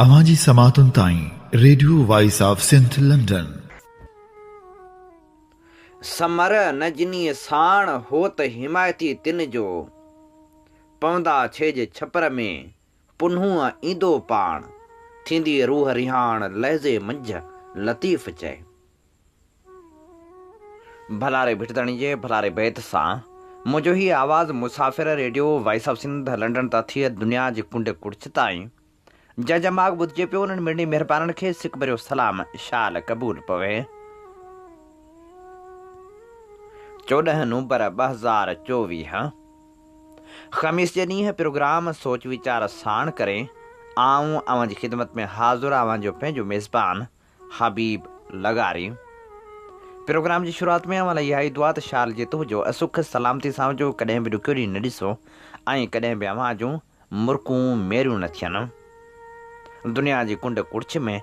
اوهان جي سماعتن تائين radio voice of Sindh London. Samar نه جنيء ساڻ، هوت حمايتي تن جو. پوندا ڇيڄ ڇپر ۾، پنهونء ايندو پاڻ. ٿيندي روح رهاڻ، لحظي منجهه لطيف چئي. ڀلاري ڀٽ ڌڻي جي ڀلاري بيت سان منهنجو هي آواز مسافر radio voice of Sindh London تان ٿي دنيا جي ڪنڊ ڪڙڇ تائين جنهن جا ماڳ ٻڌجي پيو انهن مڙني مهربانن کي سڪ ڀريو سلام شال قبول پوي. 14 نومبر 2024 خميس جي ڏينهن پروگرام سوچ ويچار ساڻ ڪري آئون اوهان جي خدمت ۾ حاضر اوهان جو پنهنجو ميزبان حبيب لغاري پروگرام جي شروعات ۾ اوهان لاء اها ئي دعا ته شال جت هجو سک سلامتي سان هجو ڪڏهن به ڏکيو ڏينهن نه ڏسو ۽ ڪڏهن به اوهان جون مرڪون ميريون نه ٿين. دنيا جي ڪنڊ ڪڙڇ ۾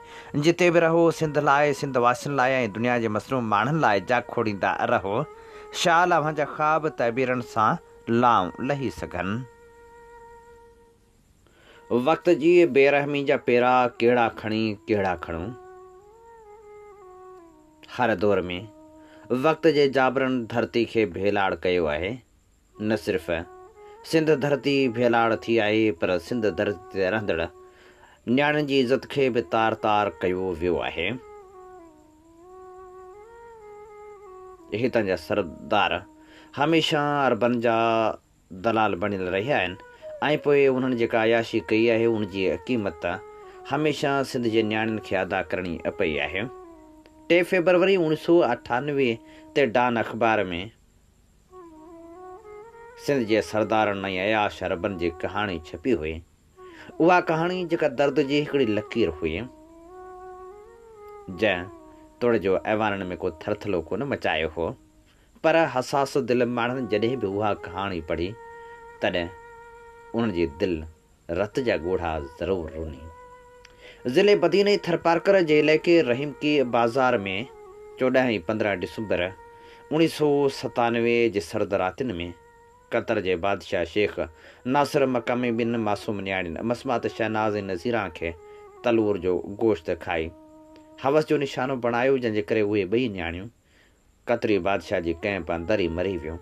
جتي به رهو سنڌ لاء سنڌ واسين لاء ۽ دنيا جي مظلوم ماڻهن لاء جاکوڙيندا رهو شال اوهان جا خواب تعبيرن سان لائون لهي سگهن. وقت جي بي رحمي جا پيرا ڪهڙا کڻي ڪهڙا کڻون. هر دور ۾ وقت جي جابرن ڌرتي کي ڀيلاڙ ڪيو آهي. نه صرف سنڌ ڌرتي ڀيلاڙ ٿي آهي پر سنڌ ڌرتي تي رهندڙ نياڻين جي عزت کي به تار تار ڪيو ويو آهي. هتان جا سردار هميشه عربن جا دلال بڻيل رهيا آهن ۽ پوء انهن جيڪا عياشي ڪئي آهي ان جي قيمت هميشه سنڌ جي نياڻين کي ادا ڪرڻي پئي آهي. 3 فيبروري 1998 تي ڊان اخبار ۾ سنڌ جي سردارن ۽ عياش عربن جي ڪهاڻي ڇپي هئي. اها ڪهاڻي جيڪا درد جي هڪڙي لڪير هئي، جنهن توڙي جو ايوانن ۾ ڪو ٿرٿلو ڪونه مچايو هو، پر حساس دل ماڻهن جڏهن به اها ڪهاڻي پڙهي، تڏهن انهن جي دل رت جا ڳوڙها ضرور رني. ضلعي بدين ۽ ٿرپارڪر جي علائقي رحيمڪي بازار ۾ 14 ۽ 15 ڊسمبر 1997 جي سرد راتين ۾ قطر جي بادشاهه شيخ ناصر مقامي ٻن معصوم نياڻين مسمات شهناز ۽ نذيران کي تلور جو گوشت کائي حوس جو نشانو بڻايو، جنهن جي ڪري اهي ٻئي نياڻيون قطري بادشاهه جي ڪئمپ اندر ئي مري ويو.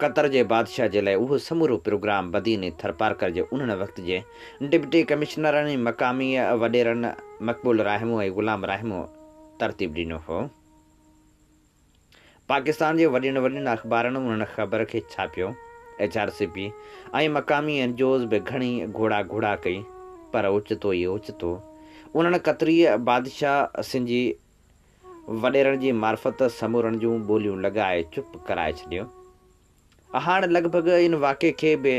قطر جي بادشاهه جي لاء اهو سمورو پروگرام بدين ۽ ٿرپارڪر جي انهن وقت جي ڊپٽي ڪمشنرن ۽ مقامي وڏيرن مقبول راهمون ۽ غلام راهمون ترتيب ڏنو هو. پاڪستان جي وڏين وڏين اخبارن انهن خبر کي ڇاپيو. ايڇ آر سي پي ۽ مقامي اين جي اوز به گهڻي گهوڙا گهوڙا ڪئي پر اوچتو ئي اوچتو انهن قطري بادشاهه سنجي وڏيرن جي معرفت سمورن جون ٻوليون لڳائي چپ ڪرائي ڇڏيو. هاڻ لڳ ڀڳ ان واقعي کي به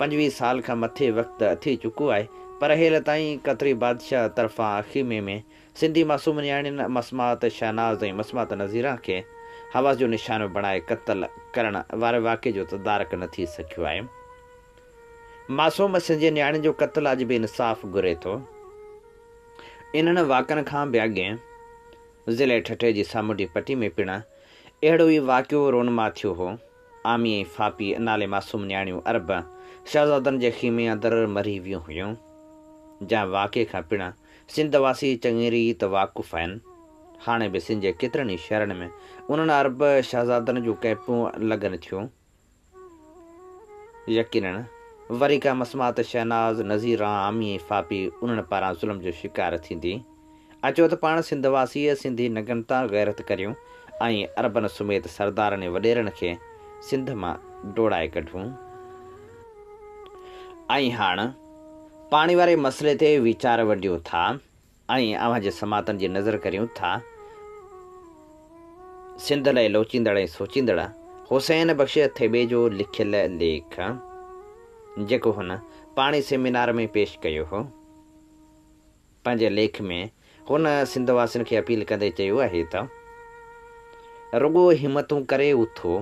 25 سال کان مٿي وقت ٿي چڪو آهي پر هيل تائين قطري بادشاهه طرفان خيمي ۾ سنڌي معصوم نياڻين مسمات شهناز ۽ مسمات نذيران کي حوس جو نشانو بڻائي قتل ڪرڻ واري واقعي جو تدارڪ نه ٿي سگهيو آهي. معصوم سنڌي نياڻين جو قتل اڄ به انصاف گهري ٿو. انهن واقعن کان به اڳي ضلعي ٺٽي جي سامونڊي پٽي ۾ پڻ اهڙو ئي واقعو رونما ٿيو هو. آمي ۽ فاپي نالي معصوم نياڻيون عرب شهزادن جي خيمي اندر مري ويون هيون. جنهن واقعي کان پڻ سنڌ واسي چڱي ريت واقف آهن. هاڻي به سنڌ جي ڪيترن ئي شهرن ۾ انهن عرب شهزادن جون ڪئمپون لڳن ٿيون. يقينن وري ڪا مسمات شهناز، نذيران، عامي ۽ فاپي انهن پاران ظلم جو شڪار ٿيندي. اچو ته پاڻ سنڌ واسي سنڌي ننگن تان غيرت ڪريون ۽ عربن سميت سردارن ۽ وڏيرن کي سنڌ مان ڊوڙائي ڪڍون. ۽ هاڻ پاڻي واري مسئلي تي ويچار ونڊيون ٿا. ۽ اوهان جي سماعتن جي نظر ڪريون ٿا. سنڌ لئه لوچيندڙ ۽ سوچيندڙ حسين بخش ٿيٻي جو لکيل ليک، جيڪو هن پاڻي سيمينار ۾ پيش ڪيو هو. پنهنجي ليک ۾ هن سنڌ واسين کي اپيل ڪندي چيو آهي ته، رڳو همتون ڪري اٿو،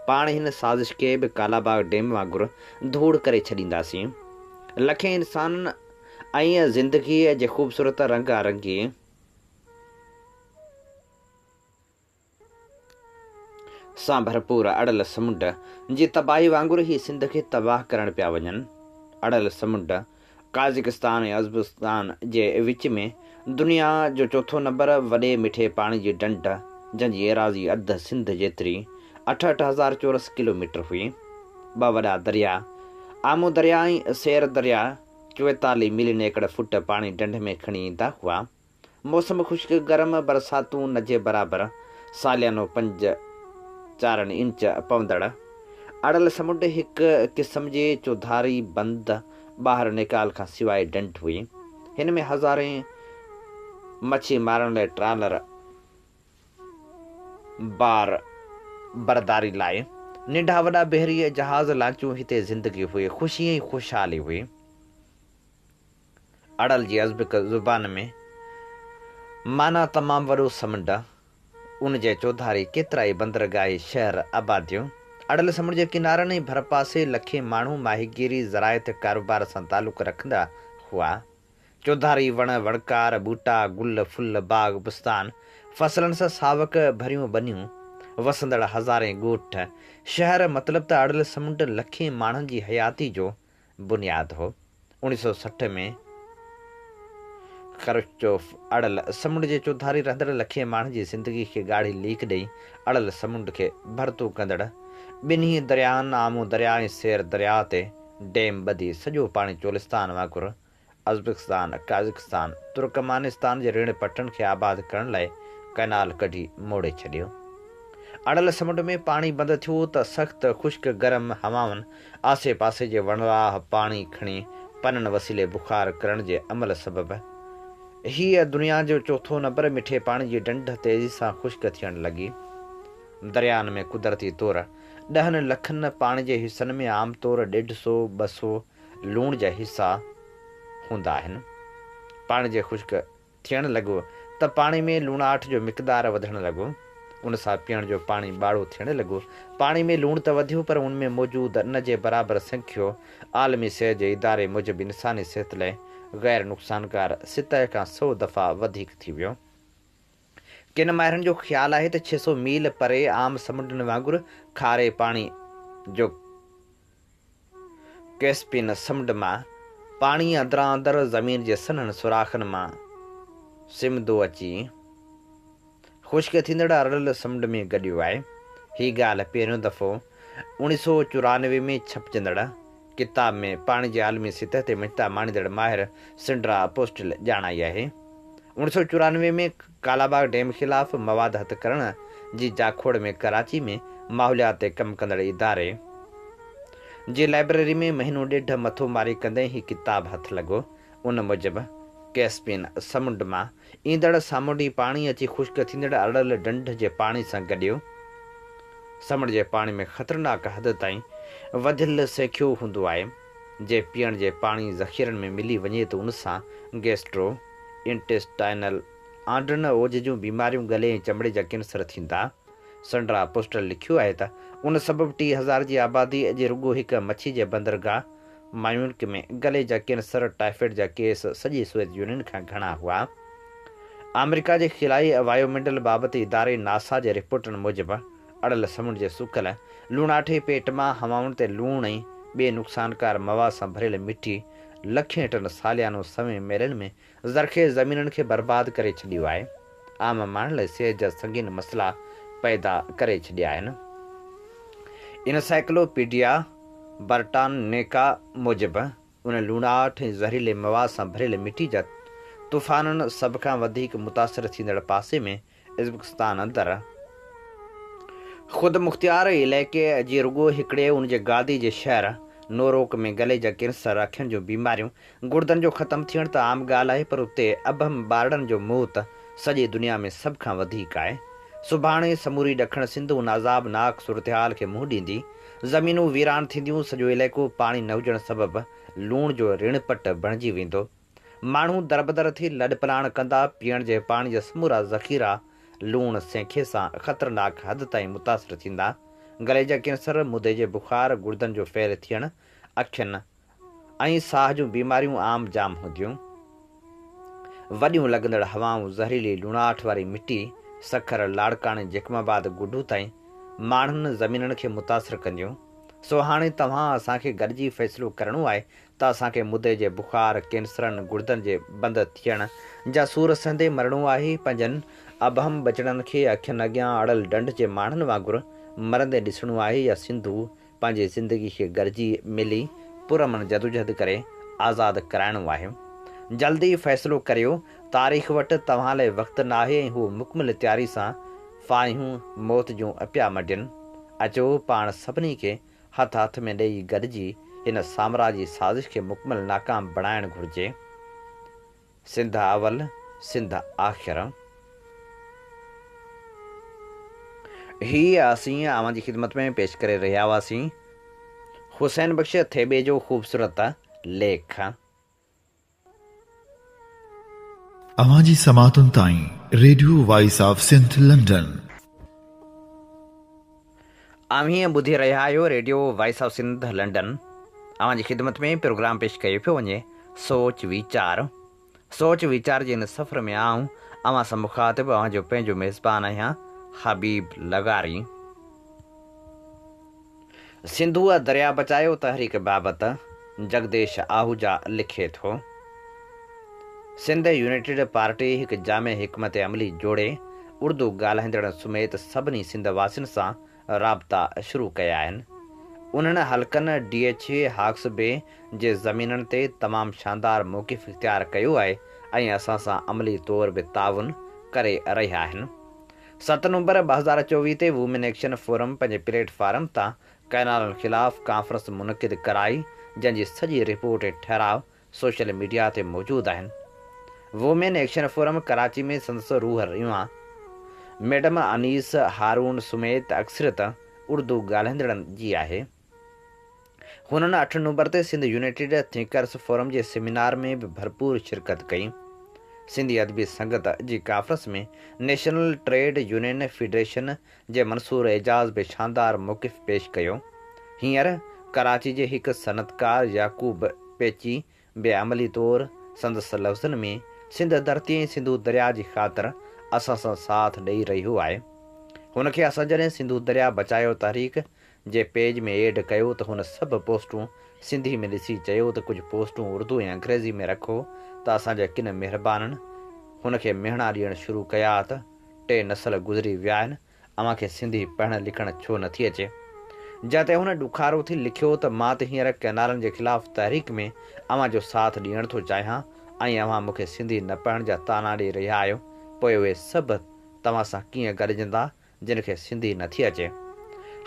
پاڻ هن سازش کي به ڪالاباغ ڊيم وانگر ڌوڙ ڪري ڇڏينداسين. لکين انسانن ۽ زندگيء جي خوبصورت رنگا رنگي سان ڀرپور اڙل سمنڊ جي تباهي وانگر هي سنڌ کي تباهه ڪرڻ پيا وڃن. اڙل سمنڊ قازقستان ۽ ازبڪستان جي وچ ۾ دنيا جو چوٿون نمبر وڏي مٺي پاڻي جي ڍنڍ، جنهن جي ايراضي اڌ سنڌ جيتري 68 هزار چورس ڪلوميٽر هئي. ٻه وڏا درياء، آمو درياء ۽ سير درياء 44 ملين ايڪڙ فوٽ پاڻي ڍنڍ ۾ کڻي ايندا هئا. موسم خشڪ گرم، برساتون نه جي برابر، ساليانو پنج چارن انچ پوندڙ. اڙل سمنڊ هڪ قسم جي چوڌاري بند ٻاهر نيڪال کان سواء ڍنڍ هئي. هن ۾ هزارين مڇي مارڻ لاء ٽرالر، بار برداري لاء ننڍا وڏا بحري جهاز، لانچون هتي زندگي هئي، خوشي ۽ خوشحالي هئي. اڙل جي ازبڪ زبان ۾ معنيٰ تمام وڏو سمنڊ. ان جي چوڌاري ڪيترائي بندرگاهي شهر آباديون. اڙل سمنڊ جي ڪنارن ۽ ڀرپاسي لکين ماڻهو ماهيگيري، زراعت، ڪاروبار سان تعلق رکندا هئا. چوڌاري وڻ وڻڪار، ٻوٽا، گل، ڦل، باغ، بستان، فصلن سان ساوڪ ڀريون ٻنيون، وسندڙ هزارين ڳوٺ، شهر مطلب ته اڙل سمنڊ لکين ماڻهن جي حياتي جو بنياد هو. 1960 ۾ خروشچوف اڙل سمنڊ جي چوڌاري رهندڙ لکين ماڻهن جي زندگي کي ڳاڙهي ليڪ ڏئي اڙل سمنڊ کي ڀرتو ڪندڙ ٻنهي درياهن آمو درياء ۽ سير درياء تي ڊيم ٻڌي سڄو پاڻي چولستان وانگر ازبڪستان، قازقستان، ترڪمانستان جي رڻ پٽن کي آباد ڪرڻ لاء ڪئنال ڪڍي موڙي ڇڏيو. اڙل سمنڊ ۾ پاڻي بند ٿيو ته سخت خشڪ گرم هوائن آسي پاسي جي وڻراهه پاڻي کڻي پنن وسيلي بخار ڪرڻ جي عمل سبب هيء دنيا جو چوٿون نمبر مٺي پاڻي جي ڍنڍ تيزي سان خشڪ ٿيڻ لڳي. درياهن ۾ قدرتي طور ڏهن لکن پاڻي جي حصن ۾ عام طور ڏيڍ سو ٻه سو لوڻ جا حصا هوندا آهن. پاڻي جي خشڪ ٿيڻ لڳو ته پاڻي ۾ لوڻاٺ جو مقدار وڌڻ لڳو. ان سان پيئڻ جو پاڻي ٻاڙو ٿيڻ لڳو. پاڻي ۾ لوڻ ته وڌيو پر ان ۾ موجود نه جي برابر سنکيو عالمي صحت جي اداري موجب انساني صحت لاء غير نقصانڪار سطح کان سئو دفعا وڌيڪ ٿي ويو. ڪن ماهرن جو خيال آهي ته 600 ميل پري عام سمنڊن وانگر کاري پاڻي جو ڪئسپين سمنڊ مان پاڻي اندران اندر زمين جي سنهن سوراخن مان سمندو اچي خشڪ ٿيندڙ ارڙل سمنڊ ۾ گڏيو آهي. هي ڳالهه پهريون دفعو 1994 ۾ ڇپجندڙ ڪتاب ۾ پاڻي جي عالمي سطح تي مڃتا ماڻيندڙ ماهر سنڊرا پوسٽل ڄاڻائي آهي. 1994 ۾ ڪالاباغ ڊيم خلاف مواد هٿ ڪرڻ جي جاکوڙ ۾ ڪراچي ۾ ماحوليات تي ڪم ڪندڙ اداري جي لائبريري ۾ مهينو ڏيڍ مٿو ماري ڪندي هي ڪتاب هٿ لڳو. ان موجب ڪئسپين سمنڊ مان ايندڙ سامونڊي پاڻي اچي خشڪ ٿيندڙ ارڙل ڍنڍ جي پاڻي سان گڏيو. سمنڊ جي پاڻي ۾ خطرناڪ حد تائين وڌيل سيکيو هوندو آهي. جي پيئڻ جي پاڻي ذخيرن ۾ ملي وڃي ته ان سان گيسٽرو انٽيسٽائنل، آنڊن اوجهه جون بيماريون، ڳلي ۽ چمڙي جا ڪينسر ٿيندا. سنڊرا پوسٽل لکيو آهي ته ان سبب 3000 جي آبادي جي رڳو هڪ مڇي جي بندرگاهه مايونڪ ۾ گلي جا ڪينسر، ٽائيفائيڊ جا ڪيس سڄي سوويت يونين کان گهڻا هئا. آمريڪا جي خلائي وايومنڊل بابت اداري ناسا جي رپورٽن موجب اڙل سمنڊ جي سڪل لوڻاٺي پيٽ مان هوائن تي لوڻ ۽ ٻئي نقصانڪار مواد سان ڀريل مٽي لکين ٽن ساليانو سوين ميلن ۾ زرخيز زمينن کي برباد ڪري ڇڏيو آهي. عام ماڻهن لاء صحت جا سنگين مسئلا پيدا ڪري ڇڏيا آهن. انسائيڪلو پيڊيا برٽانيڪا موجب ان لوڻاٺ ۽ زهريلي مواد سان ڀريل مٽي جا طوفانن سڀ کان وڌيڪ متاثر ٿيندڙ پاسي ۾ ازبڪستان اندر خودمختيار علائقي جي رڳو هڪڙي ان جي گادي جي شهر نوروڪ ۾ گلي جا ڪينسر، اکين جون بيماريون، گڙدن جو ختم ٿيڻ ته عام ڳالهه آهي پر اتي ابهم ٻارڙن جو موت سڄي دنيا ۾ سڀ کان وڌيڪ آهي. سڀاڻي سموري ڏکڻ سنڌ ان عذاب ناڪ صورتحال کي منهن ڏيندي. زمينون ويران ٿينديون، سڄو علائقو پاڻي نه هجڻ سبب لوڻ جو رڻ پٽ بڻجي ويندو. ماڻهو دربدر ٿي لڏپلاڻ ڪندا، پيئڻ جي پاڻي جا سمورا ذخيرا لوڻ سينکي سان خطرناڪ حد تائين متاثر ٿيندا. گلي جا ڪينسر، مدي جي بخار، گڙدن جو فيل ٿيڻ، اکين ۽ ساهه جون بيماريون عام جام هونديون. وڏيون لڳندڙ هوائون، زهريلي لوڻاٺ واري مٽي سکر، لاڙڪاڻي، جيڪب آباد، گڊو تائين ماڻهن، زمينن کي متاثر ڪنديون. سو هاڻي توهان اسان کي گڏجي فيصلو ڪرڻو آهي ته اسان کي مدي جي بخار، ڪينسرن، گڙدن جي بند ٿيڻ جا سور سهندي مرڻو آهي، پنهنجن ابهم ٻچڙن کي اکين اڳيان اڙل ڍنڍ جي ماڻهن وانگر مرندي ڏسڻو آهي يا سنڌو پنهنجي زندگي کي گڏجي ملي پرامن جدوجهد ڪري آزاد ڪرائڻو آهي. جلدي فيصلو ڪريو، تاريخ وٽ توهان لئه وقت ناهي ۽ هو مڪمل تياري سان ڦاهيون موت جون پيا مڍين. اچو پاڻ سڀني کي هٿ هٿ ۾ ڏيئي گڏجي هن سامراجي سازش کي مڪمل ناڪام بڻائڻ گهرجي. سنڌ اول، سنڌ آخر. هي اسين اوهان جي خدمت ۾ پيش ڪري رهيا هئاسين حسين بخش ٿيٻي جو خوبصورت ليک. اوهان جي سماعتن تائين radio voice of Sindh London. اوهين ٻڌي رهيا آهيو radio voice of Sindh London. اوهان جي خدمت ۾ پروگرام پيش ڪيو پيو وڃي سوچ ويچار. سوچ ويچار جي هن سفر ۾ آئون اوهان سان مخاطب اوهان جو پنهنجو ميزبان آهيان حبيب لغاري. سنڌوء درياء بچايو تحريڪ بابت جگديش آهوجا لکي ٿو، سنڌ يونائيٽيڊ پارٽي هڪ جامع حڪمت عملي جوڙي اردو ڳالهائيندڙن سميت سڀني سنڌ واسين سان رابطا شروع ڪيا آهن. انهن حلقن D H A Hawke's Bay جي زمينن تي تمام شاندار موقف اختيار ڪيو آهي ۽ اسان سان عملي طور به تعاون ڪري رهيا آهن. ست نومبر 2024 تي وومين ايڪشن فورم پنهنجي پليٽ فارم تان ڪئنالن خلاف ڪانفرنس منعقد ڪرائي جنهن جي سڄي رپورٽ ۽ ٺهراء سوشل ميڊيا تي موجود آهن. وومين ايڪشن فورم ڪراچي ۾ سندس روح ريوان ميڊم انيس هارون سميت اڪثريت اردو ڳالهائيندڙن جي آهي. هنن اٺ نومبر تي سنڌ يونائيٽيڊ ٿنڪرس فورم جي سيمينار ۾ به ڀرپور شرڪت ڪئي. سنڌي ادبي سنگت جي conference ۾ national trade union federation جي منصور اعجاز به شاندار موقف پيش ڪيو. هينئر ڪراچي جي هڪ صنعتڪار يعقوب پيچي به عملي طور سندس لفظن ۾ سنڌ ڌرتي ۽ سنڌو درياء جي خاطر اسان سان ساٿ ڏئي رهيو آهي. هن کي اسان جڏهن سنڌو درياء بچايو تحريڪ جي پيج ۾ ايڊ ڪيو ته هن سڀ پوسٽون سنڌي ۾ ڏسي چيو ته ڪجهه پوسٽون اردو ۽ انگريزي ۾ رکو ته اسان جا ڪن مهربانن هن کي مهڻا ڏيڻ شروع ڪيا ته ٽي نسل گذري ويا آهن اوهان کي سنڌي پڙهڻ لکڻ ڇو نٿي اچي؟ جنهن تي هن ڏکارو ٿي لکيو ته مان ته هينئر ڪئنالن جي خلاف تحريڪ ۾ اوهان جو ساٿ ڏيڻ ٿو چاهيان ۽ اوهان مون کي سنڌي نه پڙهڻ جا طعنا ڏئي رهيا آهيو پوء اهي سڀ توهان سان ڪيئن گڏجندا جن کي سنڌي نٿي اچي.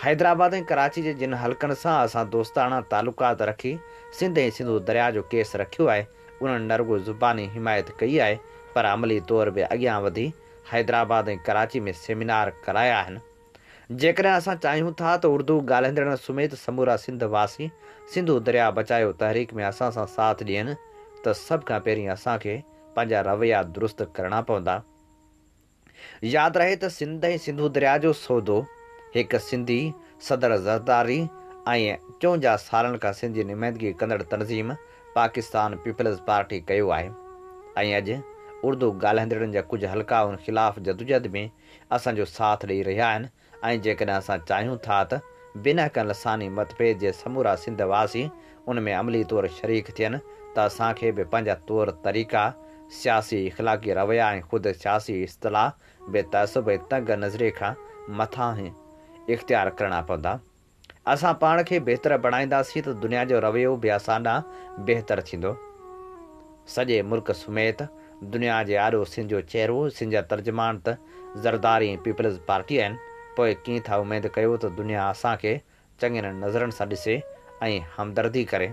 حيدرآباد ۽ ڪراچي جي جن حلقن سان اسان دوستاڻا تعلقات رکي سنڌ ۽ سنڌو درياء جو ڪيس رکيو آهي، انهن نه رڳو زباني حمايت ڪئي آهي پر عملي طور به اڳيان وڌي حيدرآباد ۽ ڪراچي ۾ سيمينار ڪرايا آهن. جيڪڏهن اسان چاهيون ٿا ته اردو ڳالهائيندڙن سميت سمورا سنڌ واسي سنڌو درياء بچايو تحريڪ ۾ اسان سان ساٿ ڏين ته سڀ کان پهرين اسان کي پنهنجا رويا درست ڪرڻا پوندا. ياد رهي ته سنڌ ۽ سنڌو درياء جو سودو هڪ سنڌي صدر زرداري ۽ 54 سالن کان سنڌ جي نمائندگي ڪندڙ تنظيم پاڪستان پيپلز پارٽي ڪيو آهي ۽ اڄ اردو ڳالهائيندڙن جا ڪجهه حلقا ان خلاف جدوجهد ۾ اسان جو ساٿ ڏئي رهيا آهن ۽ جيڪڏهن اسان چاهيون ٿا ته بنا ڪنهن لساني متڀيد جي سمورا سنڌ واسي ان ۾ عملي طور شريڪ ٿين ته اسان کي به پنهنجا طور طريقا، سياسي اخلاقي رويا ۽ خود سياسي اصطلاح به تعصب ۽ تنگ نظري کان مٿانهين اختيار ڪرڻا پوندا. اسان پاڻ کي بهتر بڻائينداسين ته دنيا جو رويو به اسان ڏانهن بهتر ٿيندو. سڄي ملڪ سميت دنيا جي آڏو سنڌ جو چهرو، سنڌ جا ترجمان ته زرداري ۽ پيپلز پارٽي آهن، پوء ڪيئن ٿا اميد ڪيو ته دنيا اسان کي چڱين نظرن سان ڏسي ۽ همدردي ڪري.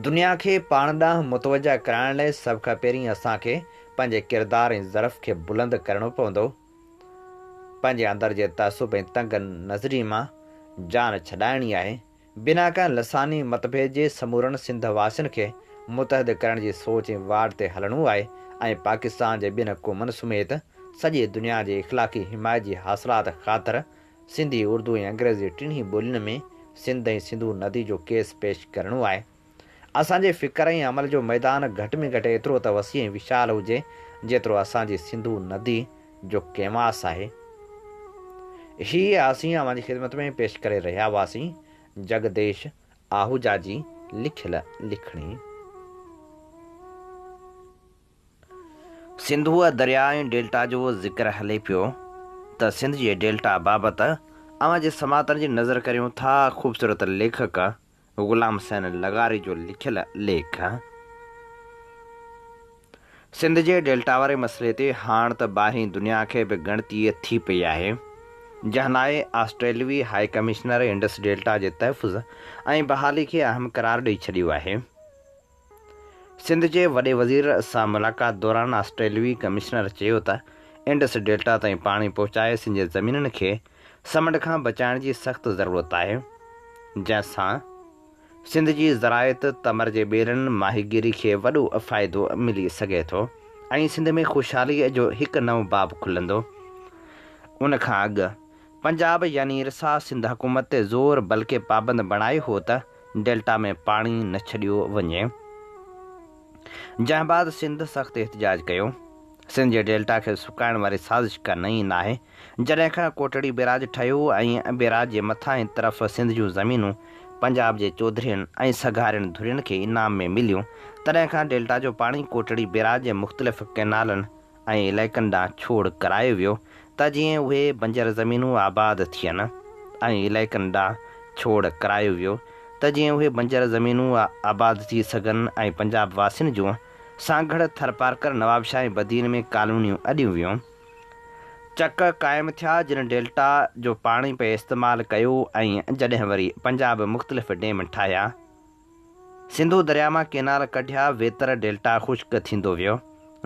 دنيا کي پاڻ ڏانهن متوجه ڪرائڻ لئه سڀ کان پهرين اسان کي پنهنجي ڪردار ۽ ظرف کي بلند ڪرڻو پوندو. پنهنجي اندر جي تعصب ۽ تنگ نظري مان جان ڇڏائڻي آهي. بنا ڪنهن لساني متڀيد جي سمورن سنڌ واسين کي متحد ڪرڻ جي سوچ ۽ واٽ تي هلڻو آهي ۽ پاڪستان جي ٻين قومن سميت سڄي دنيا جي اخلاقي حمايت جي حاصلات خاطر سنڌي، اردو ۽ انگريزي ٽنهي ٻولين ۾ سنڌ ۽ سنڌو ندي جو ڪيس پيش ڪرڻو آهي. اسان جي فڪر ۽ عمل جو ميدان گهٽ ۾ گهٽ ايترو ته وسيع ۽ وشال هجي، جيترو اسان جي سنڌو ندي جو ڪينواس آهي. هي اسين اوهان جي خدمت ۾ پيش ڪري رهيا هئاسين جڳديش آهوجا جي لکيل لکڻي. سنڌوء درياء ۽ ڊيلٽا جو ذڪر هلي پيو ته سنڌ جي ڊيلٽا بابت اوهان جي سماعتن جي نظر ڪريون ٿا خوبصورت ليکڪ غلام حسين لغاري جو لکيل ليک. سنڌ جي ڊيلٽا واري مسئلي تي هاڻ ته ٻاهرين دنيا کي به ڳڻتي ٿي پئي آهي، جنهن لاء آسٽريلوي هاء ڪمشنر انڊس ڊيلٽا جي تحفظ ۽ بحالي کي اهم قرار ڏئي ڇڏيو آهي. سنڌ جي وڏي وزير سان ملاقات دوران آسٽريلوي ڪمشنر چيو ته انڊس ڊيلٽا تائين پاڻي پهچائي سنڌ جي زمينن کي سمنڊ کان بچائڻ جي سخت ضرورت آهي، جنهن سان سنڌ جي زراعت، تمر جي ٻيلن، ماهيگيري کي وڏو فائدو ملي سگهي ٿو ۽ سنڌ ۾ خوشحالي جو هڪ نئون باب کلندو. ان کان اڳ پنجاب يعني ارسا سنڌ حڪومت تي زور بلڪه پابند بڻايو هو ته ڊيلٽا ۾ پاڻي نه ڇڏيو وڃي، جنهن بعد سنڌ سخت احتجاج ڪيو. سنڌ جي ڊيلٽا کي سڪائڻ واري سازش ڪا نئين ناهي، جڏهن کان ڪوٽڙي بيراج ٺهيو ۽ بيراج جي مٿاهين طرف سنڌ جون زمينون پنجاب جي چوڌرين ۽ سگهارين ڌرين کي انعام ۾ مليون، تڏهن کان ڊيلٽا جو پاڻي ڪوٽڙي بيراج جي مختلف ڪئنالن ۽ علائقن ڏانهن ڇوڙ ڪرايو ويو ته جيئن اهي بنجر زمينون آباد ٿين ۽ علائقن ڏانهن ڇوڙ ڪرايو ويو ته جيئن اهي بنجر زمينون آباد ٿي سگهن ۽ پنجاب واسين جون سانگهڙ، ٿرپارڪر، نوابشاهه ۽ بدين ۾ ڪالونيون اڏيون ويون. چڪ قائم ٿيا جن ڊيلٽا جو پاڻي پئي استعمال ڪيو ۽ جڏهن وري پنجاب مختلف ڊيم ٺاهيا. سنڌو درياء مان ڪينال ڪڍيا ويتر ڊيلٽا خشڪ ٿيندو ويو.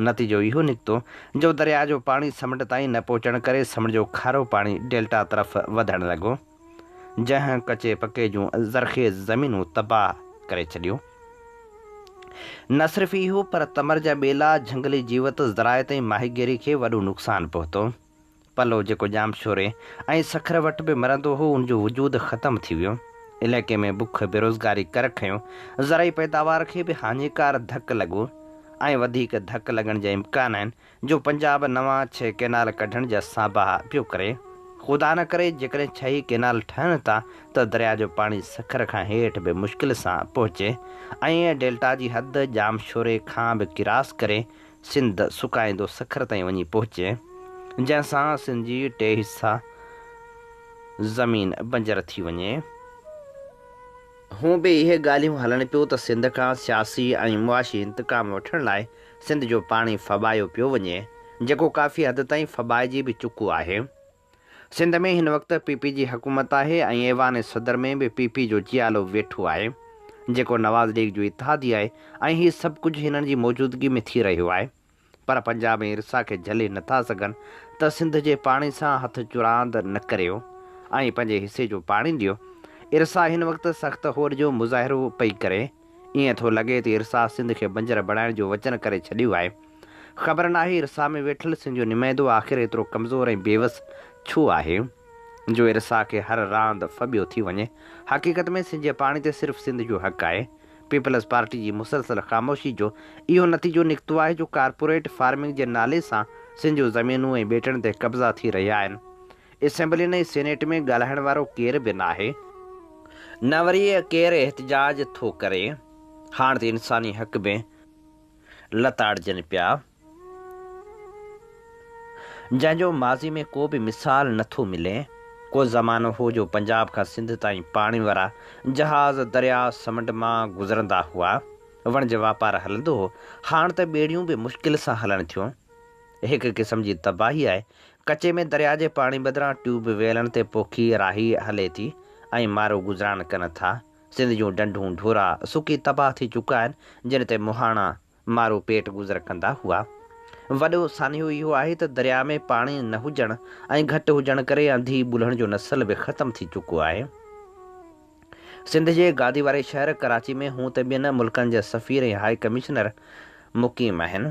نتيجو اهو نڪتو جو درياء جو پاڻي سمنڊ تائين نه پهچڻ ڪري سمنڊ جو کارو پاڻي ڊيلٽا طرف وڌڻ لڳو، جنهن ڪچي پڪي جون زرخيز زمينون تباهه ڪري ڇڏيون. نه صرف اهو پر تمر جا ٻيلا، جهنگلي جيوت، زراعت ۽ ماهيگيري کي وڏو نقصان پهتو. پلو جيڪو ڄامشوري ۽ سکر وٽ به مرندو هو، ان جو وجود ختم ٿي ويو. علائقي ۾ بک، بيروزگاري ڪر کنيو. زرعي پيداوار کي به هاڃيڪار ڌڪ لڳو ۽ وڌيڪ ڌڪ لڳڻ جا امڪان آهن جو پنجاب نوان ڇهه ڪئنال ڪڍڻ جا سانباها پيو ڪري. خدا نه ڪري جيڪڏهن ڇهه ئي ڪئنال ٺهن ٿا ته درياء جو پاڻي سکر کان هيٺ به مشڪل سان پهچي ۽ ڊيلٽا جي حد ڄامشوري کان به ڪراس ڪري سنڌ سڪائيندو سکر تائين وڃي پهچي، جنهن سان سنڌ جي ٽي حصا زمين بنجر ٿي وڃي. هونء به اهي ڳالهيون هلن پيو ته سنڌ کان سياسي ۽ معاشي انتقام وٺڻ لاء سنڌ جو پاڻي ڦٻايو پيو وڃي، جيڪو ڪافي حد تائين ڦٻائجي به چڪو آهي. سنڌ ۾ هن وقت پي پي جي حڪومت آهي ۽ ايوان صدر ۾ به پي پي جو جيالو ويٺو آهي، جيڪو نواز ليگ جو اتحادي آهي ۽ هي سڀ ڪجهه هنن جي موجودگي ۾ ٿي رهيو آهي پر پنجاب ۽ ارسا کي جهلي نٿا سگهن ته سنڌ جي پاڻي سان هٿ چراند نه ڪريو ۽ پنهنجي حصي جو پاڻي ڏيو. ارسا هن وقت سخت هوڏ جو مظاهرو پئي ڪري. ائين ٿو لڳي ته ارسا سنڌ کي بنجر بڻائڻ جو وچن ڪري ڇڏيو آهي. خبر ناهي ارسا ۾ ويٺل سنڌ جو نمائندو آخر ايترو ڪمزور ۽ بيوس ڇو آهي جو ارسا کي هر راند ڦٻيو ٿي وڃي. حقيقت ۾ سنڌ جي پاڻي تي صرف سنڌ جو حق آهي. پيپلز پارٽي جي مسلسل خاموشي جو اهو نتيجو نڪتو آهي جو ڪارپوريٽ فارمنگ جي نالي سان سنڌ جون زمينون ۽ ٻيٽن تي قبضا ٿي رهيا آهن. اسيمبلين ۽ سينيٽ ۾ ڳالهائڻ وارو ڪير به ناهي. نه وري ڪير احتجاج ٿو ڪري. هاڻ ته انساني حق به لتاڙجن پيا، جنهن جو ماضي ۾ ڪو به مثال نه ٿو ملي. ڪو زمانو هو جو پنجاب کان سنڌ تائين پاڻي وارا جهاز درياء سمنڊ مان گذرندا هئا، وڻج واپار هلندو هو، هاڻ ته ٻيڙيون به مشڪل سان هلن ٿيون. هڪ قسم جي تباهي آهي. ڪچي ۾ درياء جي پاڻي بدران ٽيوب ويلن تي پوکي راهي هلي ٿي ۽ مارو گذران ڪن ٿا. سنڌ جون ڍنڍون ڍورا سڪي تباهه ٿي چڪا آهن، جن تي مهاڻا مارو پيٽ گذر ڪندا هئا. وڏو سانحو اهو آهي ته درياء ۾ پاڻي نه هجڻ ۽ گهٽ هجڻ ڪري انڌي ٻلهڻ جو نسل به ختم ٿي چڪو آهي. سنڌ جي گادي واري شهر ڪراچي ۾ هون ته ٻين ملڪن جا سفير ۽ هاء ڪمشنر مقيم آهن.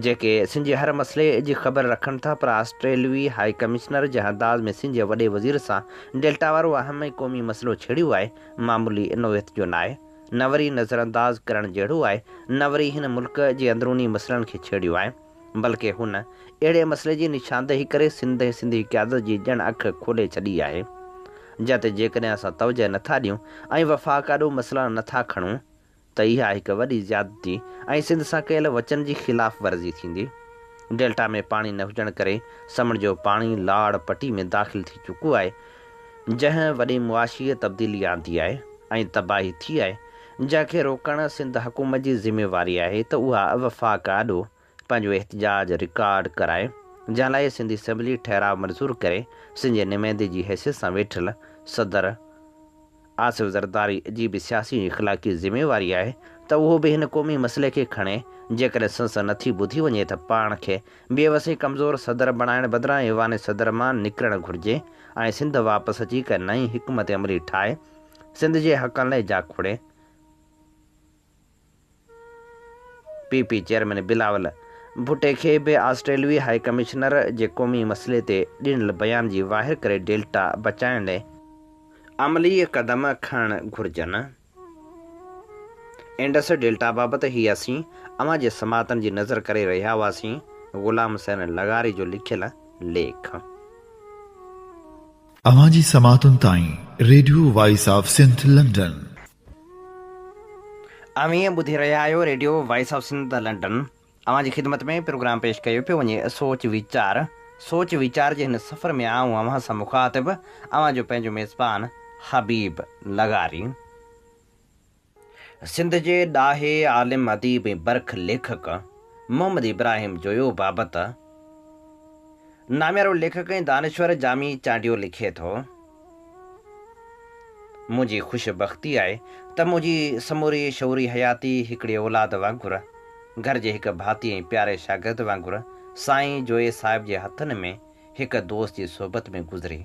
جيڪي سنڌ جي هر مسئلي جي خبر رکن ٿا پر آسٽريلوي هائي ڪمشنر جنهن انداز ۾ سنڌ جي وڏي وزير سان ڊيلٽا وارو اهم ۽ قومي مسئلو ڇيڙيو آهي معمولي نوعيت جو ناهي نه وري نظرانداز ڪرڻ جهڙو آهي نه وري هن ملڪ جي اندروني مسئلن کي ڇيڙيو آهي بلڪه هن اهڙي مسئلي جي نشاندهي ڪري سنڌ ۽ سنڌي قيادت جي ڄڻ اک کولي ڇڏي آهي. جنهن تي جيڪڏهن اسان توجهه نٿا ڏيون ۽ وفاق آڏو مسئلا نٿا کڻون ته اها هڪ وڏي زيادتي ۽ سنڌ سان ڪيل وچن جي خلاف ورزي ٿيندي. ڊيلٽا ۾ پاڻي نه هجڻ ڪري سمنڊ جو پاڻي لاڙ پٽي ۾ داخل ٿي چڪو آهي، جنهن وڏي معاشي تبديلي آندي آهي ۽ تباهي ٿي آهي، جنهن کي روڪڻ سنڌ حڪومت جي ذميواري آهي ته اها وفاق آڏو پنهنجو احتجاج رڪارڊ ڪرائي، جنهن لاء سنڌ اسيمبلي ٺهراء منظور ڪري، سنڌ جي نمائندي جي حيثيت سان ويٺل صدر آصف زرداري جي به سياسي ۽ اخلاقي ذميواري آهي ته اهو به هن قومي مسئلي کي کڻي، جيڪڏهن سندس نٿي ٻڌي وڃي ته پاڻ کي بي وس ۽ ڪمزور صدر بڻائڻ بدران ايوان صدر مان نڪرڻ گهرجي ۽ سنڌ واپس اچي ڪا نئين حڪمت عملي ٺاهي سنڌ جي حقن لاء جاکوڙي. پي پي چيئرمين بلاول ڀٽي کي به آسٽريلوي هائي ڪمشنر جي قومي مسئلي تي ڏنل بيان جي واهر ڪري ڊيلٽا بچائڻ لاء عملي قدم کڻڻ گهرجن. انڊس ڊيلٽا بابت هي اسين اوهان جي سماعتن جي نظر ڪري رهيا هئاسين غلام حسين لغاري جو لکيل ليک. اوهان جي سماعتن تائين radio voice of Sindh London. اوهين ٻڌي رهيا آهيو radio voice of Sindh London. اوهان جي خدمت ۾ پروگرام پيش ڪيو پيو وڃي سوچ ويچار. سوچ ويچار جي هن سفر ۾ آئون اوهان سان مخاطب اوهان جو پنهنجو ميزبان حبيب لغاري. سنڌ جي ڏاهي عالم اديب ۽ برک ليکڪ محمد ابراهيم جويو بابت ناميارو ليکڪ ۽ دانشور جامي چانڊيو لکي ٿو، منهنجي خوش بختي آهي ته منهنجي سموري شعوري حياتي هڪڙي اولاد وانگر، گهر جي هڪ ڀاتي ۽ پياري شاگرد وانگر سائين جويي صاحب جي هٿن ۾ هڪ دوست جي صحبت ۾ گذري.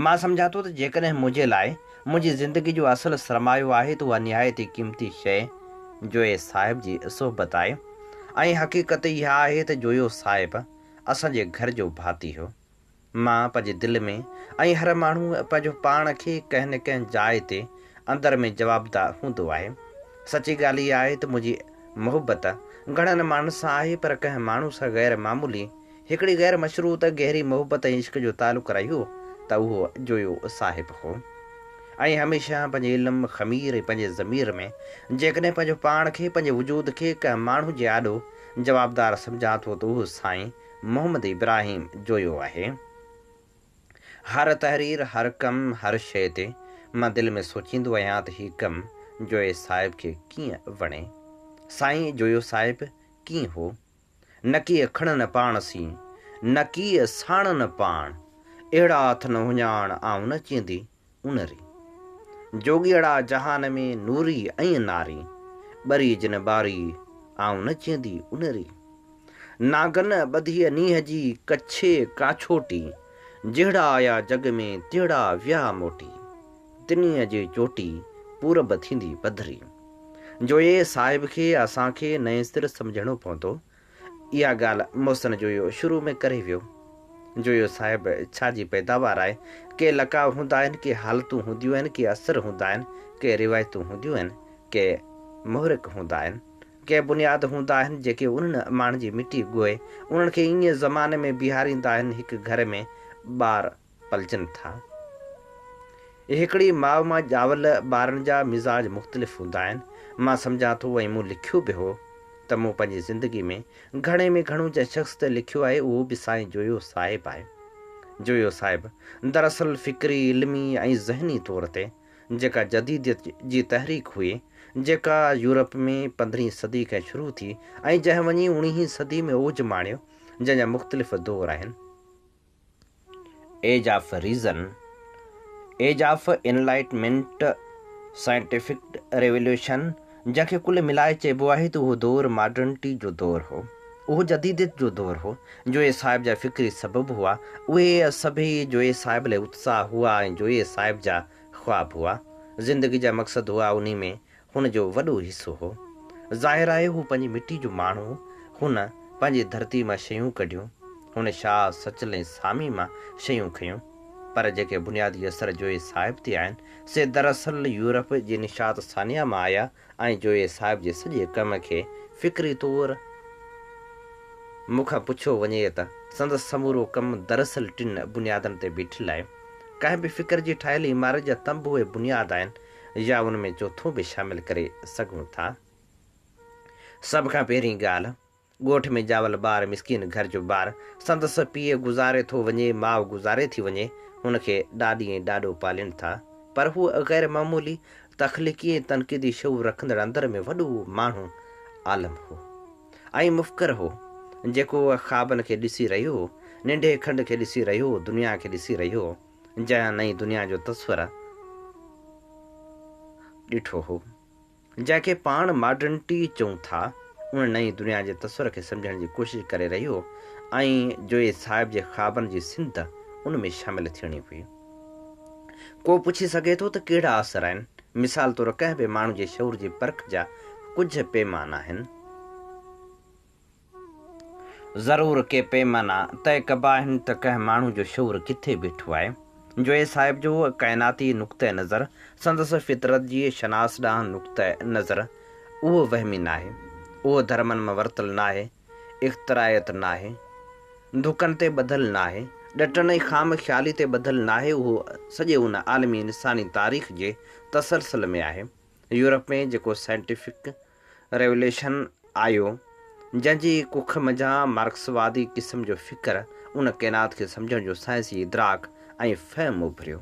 مان سمجهان ٿو ته جيڪڏهن منهنجي لاء منهنجي زندگي جو اصل سرمايو آهي ته اها نهايت ئي قيمتي شيء جويي صاحب جي صحبت آهي ۽ حقيقت اها آهي ته جويو صاحب اسان جي گهر جو ڀاتي هو. مان پنهنجي دل ۾ ۽ هر ماڻهو پنهنجو پاڻ کي ڪنهن نه ڪنهن جاء تي اندر ۾ جوابده هوندو آهي. سچي ڳالهه اها آهي ته منهنجي محبت گهڻن ماڻهن سان آهي پر ڪنهن ماڻهو سان غير معمولي هڪڙي غير مشروط گهري محبت ۽ عشق جو تعلق رهيو ته اهو جويو صاحب هو. ۽ هميشه پنهنجي علم، خمير ۽ پنهنجي ضمير ۾ جيڪڏهن پنهنجو پاڻ کي پنهنجي وجود کي ڪنهن ماڻهو جي آڏو جوابدار سمجهان ٿو ته اهو سائين محمد ابراهيم جويو آهي. هر تحرير، هر ڪم، هر شيء تي مان دل ۾ سوچيندو آهيان ته هي ڪم جويي صاحب کي ڪيئن وڻي؟ سائين جويو صاحب ڪيئن هو؟ نڪي کڻن پاڻ سين، نڪي ساڻن پاڻ، اهڙا اٿن اهڃاڻ آئون نه چيندي اونري. جوڳيئڙا جهان ۾ نوري ۽ ناري، ٻري جن ٻاري، آئون نه چيندي اونري. ناگن ٻڌيء نينهن جي ڪڇي ڪاڇوٽي، جهڙا آيا جڳ ۾ تهڙا ويا موٽي. تنيء جي چوٽي پورب ٿيندي پڌري. جويي صاحب کي اسان کي نئين سر سمجهڻو پوندو. اها ڳالهه محسن جويو شروع ۾ ڪري ويو. جويو صاحب ڇا جي پيداوار آهي؟ ڪي لقاء هوندا آهن، ڪي حالتون هونديون آهن، ڪي اثر هوندا آهن، ڪي روايتون هونديون آهن، ڪي محرڪ هوندا آهن، ڪي بنياد هوندا آهن جيڪي انهن ماڻهن جي مٽي ڳوهي انهن کي ائين زماني ۾ بيهاريندا آهن هڪ گهر ۾ ٻار پلجن ٿا. هڪڙي ماء مان ڄاول ٻارن جا مزاج مختلف هوندا آهن. مان سمجهان ٿو ۽ مون لکيو به هو ته مون پنهنجي زندگي ۾ گهڻي ۾ گهڻو جنهن شخص تي لکيو آهي اهو به سائين جويو صاحب آهي. جويو صاحب دراصل فڪري، علمي ۽ ذهني طور تي جيڪا جديديت جي تحريڪ هئي، جيڪا يورپ ۾ پندرهين صدي کان شروع ٿي ۽ جنهن وڃي اوڻيهين صدي ۾ اوج ماڻيو، جنهن جا مختلف دور آهن. Age of reason, age of enlightenment, scientific revolution, جنهن کي ڪل ملائي چئبو آهي ته اهو دور ماڊرنٽي جو دور هو، اهو جديديت جو دور هو، جويي صاحب جا فڪري سبب هئا، اهي سڀيئي جويي صاحب لاء اتساهه هئا ۽ جويي صاحب جا خواب هئا، زندگي جا مقصد هئا، انهي ۾ هن جو وڏو حصو هو. ظاهر آهي هو پنهنجي مٽي جو ماڻهو هو. هن پنهنجي ڌرتي مان شيون ڪڍيون. هن شاهه، سچل ۽ سامي مان شيون کنيون. پر جيڪي بنيادي اثر جويي صاحب تي آهن، سي دراصل يورپ جي نشاط ثانيه مان آيا ۽ جويي صاحب جي سڄي ڪم کي فڪري طور مون کان پڇيو وڃي ته سندس سمورو ڪم دراصل ٽن بنيادن تي بيٺل آهي. ڪنهن به فڪر جي ٺاهيل عمارت جا تنبو ۽ بنياد آهن يا ان ۾ چوٿون به شامل ڪري سگهون ٿا. سڀ کان پهرين ڳالهه، ڳوٺ ۾ ڄاول ٻار مسڪين گهر جو ٻار، سندس پيء گذاري ٿو وڃي، ماء گذاري ٿي وڃي، هن کي ڏاڏي ۽ ڏاڏو پالين ٿا، پر هو غير معمولي تخليقي ۽ تنقيدي شعور رکندڙ اندر ۾ وڏو ماڻهو عالم هو ۽ مفڪر هو، جيڪو خوابن کي ڏسي رهيو هو، ننڍي کنڊ کي ڏسي رهيو هو، دنيا کي ڏسي رهيو هو، جنهن نئين دنيا جو تصور ڏٺو هو. جنهن کي پاڻ ماڊرنٽي چئون ٿا، ان نئين دنيا جي تصور کي سمجهڻ جي ڪوشش ڪري رهيو هو ۽ جويي صاحب جي خوابن جي سنڌ ان ۾ شامل ٿيڻي هئي. ڪو پڇي سگهي ٿو ته ڪهڙا اثر آهن؟ مثال طور ڪنهن به ماڻهو جي شعور جي پرک جا ڪجهه پيمانا آهن. ضرور ڪي پيمانا طئي ڪبا آهن ته ڪنهن ماڻهو جو شعور ڪٿي بيٺو آهي. جويي صاحب جو ڪائناتي نقطه نظر، سندس فطرت جي شناس ڏانهن نقطه نظر، اهو وهمي ناهي، اهو ڌرمن مان ورتل ناهي، اختراعيت ناهي، ڌڪن تي ٻڌل ناهي، ڏٽن ۽ خام خيالي تي ٻڌل ناهي، اهو سڄي ان عالمي انساني تاريخ جي تسلسل ۾ آهي. يورپ ۾ جيڪو سائنٽيفڪ ريوليشن آيو، جنهن جي ڪک منجهان مارڪسوادي قسم جو فڪر، ان ڪائنات کي سمجهڻ جو سائنسي ادراڪ ۽ فهم اڀريو.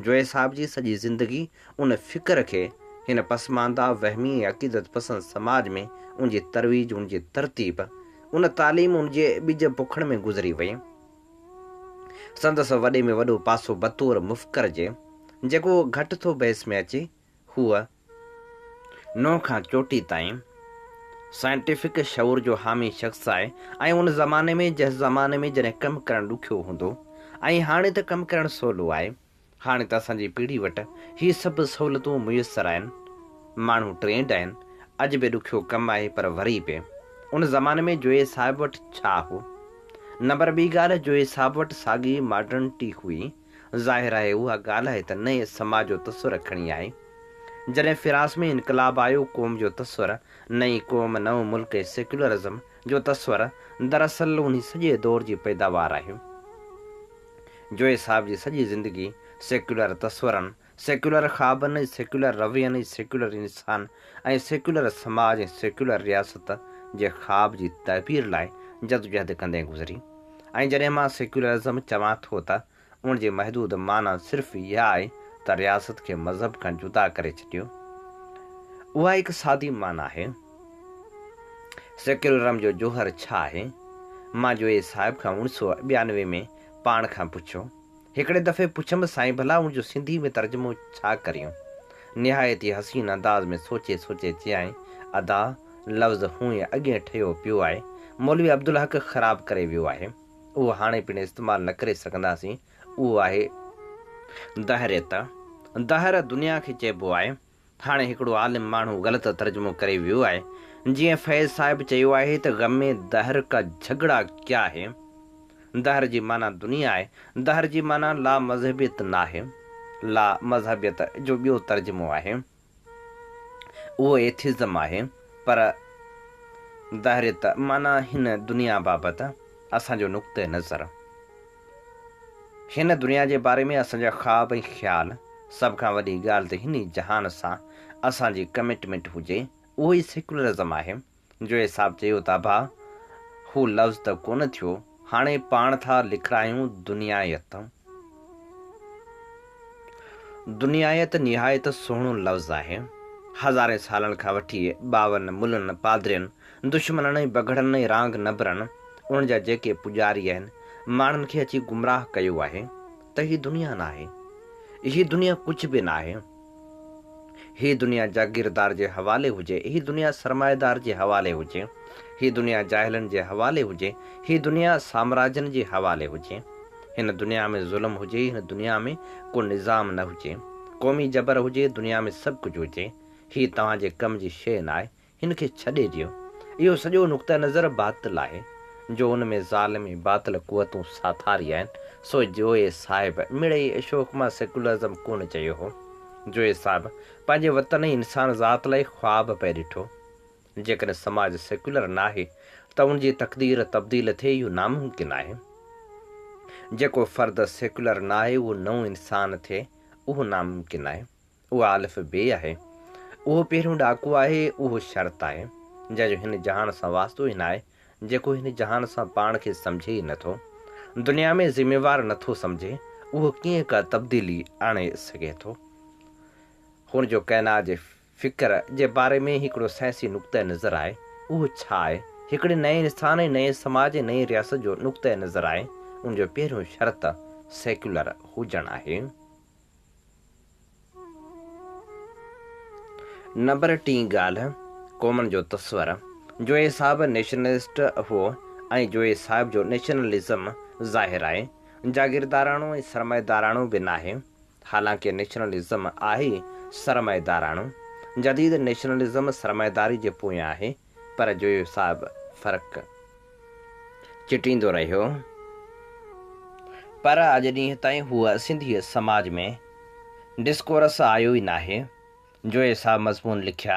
جويي صاحب جي سڄي زندگي ان فڪر کي هن پسمانده، وهمي ۽ عقيدت پسند سماج ۾ ان جي ترويج، ان جي ترتيب، ان تعليم، ان جي ٻج پوکڻ ۾ گذري وئي. سندس وڏي ۾ وڏو پاسو بطور مفڪر جي، جيڪو گهٽ ٿو بحث ۾ اچي، هوء نو کان چوٽي تائين سائنٽيفڪ شعور جو حامي شخص آهي ۽ ان زماني ۾ جنهن زماني ۾ جڏهن ڪم ڪرڻ ڏکيو هوندو ۽ هاڻي ته ڪم ڪرڻ سولو آهي هاڻي ته اسان جي پيڙهي وٽ هي سڀ سهولتون ميسر آهن ماڻهو ٽرينڊ آهن اڄ به ڏکيو ڪم آهي پر وري به ان زماني ۾ جويي صاحب وٽ ڇا هو؟ نمبر ٻي ڳالهه جويي صاحب وٽ ساڳي ماڊرنٽي هئي ظاهر آهي اها ڳالهه آهي ته نئين سماج جو تصور کڻي آئي. جڏهن فرانس ۾ انقلاب آيو قوم جو تصور، نئين قوم، نئون ملڪ ۽ سيڪيولرزم جو تصور دراصل انهي سڄي دور جي پيداوار آهي. جويي صاحب جي سڄي زندگي سيڪيولر تصورن، سيڪيولر خوابن ۽ سيڪيولر روين ۽ سيڪيولر انسان ۽ سيڪيولر سماج ۽ سيڪيولر رياست جي خواب جي تعبير لاء جدوجهد ڪندي گذري. ۽ جڏهن مان سيڪيولرزم چوان ٿو ته ان جي محدود معنيٰ صرف اها آهي ته رياست کي مذهب کان جدا ڪري ڇڏيو. اها هڪ سادي معنيٰ آهي. سيڪيولرزم جو جوهر ڇا آهي؟ مان جويي صاحب کان اوڻ سو ٻيانوي ۾ پاڻ کان پڇيو. هڪڙي دفعي پڇيم سائين ڀلا ان جو سنڌي ۾ ترجمو ڇا ڪريون؟ نهايت ئي حسين انداز ۾ سوچي سوچي چيائين ادا لفظ هونئن اڳئين ٺهيو پيو آهي، مولوي عبدالحق خراب ڪري ويو آهي، اهو هاڻي پڻ استعمال نه ڪري سگهنداسين، اهو آهي دهريت. دهر دنيا کي چئبو آهي. هاڻي هڪڙو عالم ماڻهو غلط ترجمو ڪري ويو آهي. جيئن فيض صاحب چيو آهي ته غم دهر ڪا جهڳڙا ڪيا هي. دهر جي معنيٰ دنيا آهي. دهر جي معنيٰ لا مذهبيت ناهي. لا مذهبيت جو ٻيو ترجمو آهي. اهو ايٿزم آهي. پر دهريت معنيٰ هن دنيا بابت اسان جو نقطه نظر. هن دنيا جي باري ۾ اسان جا خواب ۽ خيال، سڀ کان وڏي ڳالهه ته هن ئي جهان سان اسان جي ڪمٽمينٽ هجي، اهو ئي سيڪيولرزم آهي. جويي صاحب چيو ته ابا، هو لفظ ته ڪونه ٿيو، هاڻي پاڻ ٿا لکرايون دنيائيت. دنيائيت نهايت سهڻو لفظ آهي. هزارين سالن کان وٺي ٻاون، ملن، پادرين، دشمنن ۽ بگهڙن ۽ رانگ نبرن، انهن جا جيڪي پڄاري آهن، ماڻهن کي اچي گمراهه ڪيو آهي ته هي دنيا ناهي. هي دنيا ڪجهه به ناهي. هي دنيا جاگيردار جي حوالي هجي، هي دنيا سرمائيدار جي حوالي هجي، هي دنيا جاهلن جي حوالي هجي، هي دنيا سامراجين جي حوالي هجي. هن دنيا ۾ ظلم هجي، هن دنيا ۾ ڪو نظام نه هجي، قومي جبر هجي، دنيا ۾ سڀ ڪجهه هجي، هي توهان جي ڪم جي شيء ناهي، هن کي ڇڏي ڏيو. اهو سڄو نقطه نظر باطل آهي، جو ان ۾ ظالم ۽ باطل قوتون ساٿاري آهن، سو جويي صاحب مڙئي شوق مان سيڪيولرزم ڪونه چيو هو. جويي صاحب پنهنجي وطن ۽ انسان ذات لاء خواب پئي ڏٺو. جيڪڏهن سماج سيڪيولر ناهي ته ان جي تقدير تبديل ٿئي اهو ناممڪن آهي. جيڪو فرد سيڪيولر ناهي اهو نئون انسان ٿئي اهو ناممڪن آهي. اها الف بي آهي. اهو پهريون ڏاڪو آهي، اهو شرط آهي، جنهن جو هن جهان سان واسطو ئي ناهي، جيڪو هن جهان سان پاڻ کي سمجهي ئي نٿو، دنيا ۾ ذميوار نٿو سمجهي، اهو ڪيئن ڪا تبديلي آڻي سگهي ٿو؟ هن جو ڪائنات جي فڪر جي باري ۾ هڪڙو سائنسي نقطه نظر آهي، اهو ڇا آهي؟ هڪڙي نئين انسان ۽ نئين سماج ۽ نئين رياست جو نقطه نظر آهي، ان جو پهريون شرط سيڪيولر هجڻ آهي. نمبر ٽين ڳالهه، قومن جو تصور. جويي صاحب نيشنلسٽ هو ۽ جويي صاحب جو نيشنلزم ظاهر آهي، جاگيرداراڻو ۽ سرمائيداراڻو به ناهي. حالانڪه نيشنلزم آهي ئي سرمائيداراڻو. جديد نيشنلزم سرمائيداري جي پويان آهي، پر جويو صاحب فرق چٽيندو رهيو. پر اڄ ڏينهن تائين هو سنڌي سماج ۾ ڊسڪورس آيو ئي ناهي. جويي صاحب مضمون لکيا،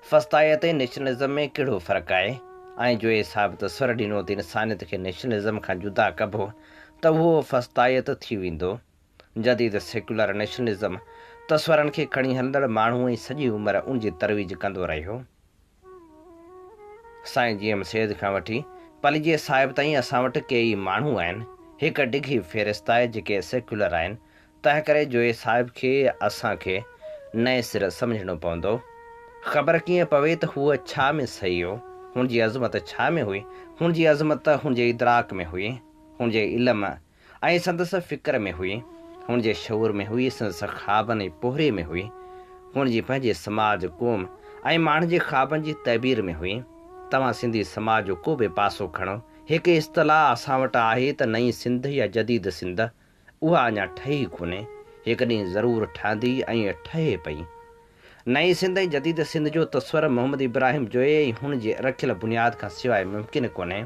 فسطائيت ۽ نيشنلزم ۾ ڪهڙو فرق آهي؟ ۽ جويي صاحب تصور ڏنو ته انسانيت کي نيشنلزم کان جدا ڪبو ته اهو فسطائيت ٿي ويندو. جديد سيڪيولر نيشنلزم تصورن کي کڻي هلندڙ ماڻهو ۽ سڄي عمر ان جي ترويج ڪندو رهيو. سائين جي ايم سيد کان وٺي پليجي صاحب تائين اسان وٽ ڪيئي ماڻهو آهن. هڪ ڊگهي فهرست آهي جيڪي سيڪيولر آهن. تنهنڪري جويي صاحب کي اسان کي نئين سر سمجهڻو پوندو. خبر ڪيئن پوي ته هو ڇا ۾ صحيح هو؟ هن جي عظمت ڇا ۾ هئي؟ هن جي عظمت هن جي ادراڪ ۾ هئي. هن جي علم ۽ سندس فڪر ۾ هئي، هن جي شعور ۾ هئي، سندس خوابن ۽ پورهيي ۾ هئي، هن جي پنهنجي سماج، قوم ۽ ماڻهن جي خوابن جي تعبير ۾ هئي. توهان سنڌي سماج جو ڪو به پاسو کڻو، هڪ اصطلاح اسان وٽ آهي ته نئين سنڌ يا جديد سنڌ، اها اڃا ٺهي ڪونهي، هڪ ڏينهن ضرور ٺهندي ۽ ٺهي پئي. نئين سنڌ ۽ جديد سنڌ جو تصور محمد ابراهيم جويي ۽ هن جي رکيل بنياد کان سواء ممڪن ڪونهي.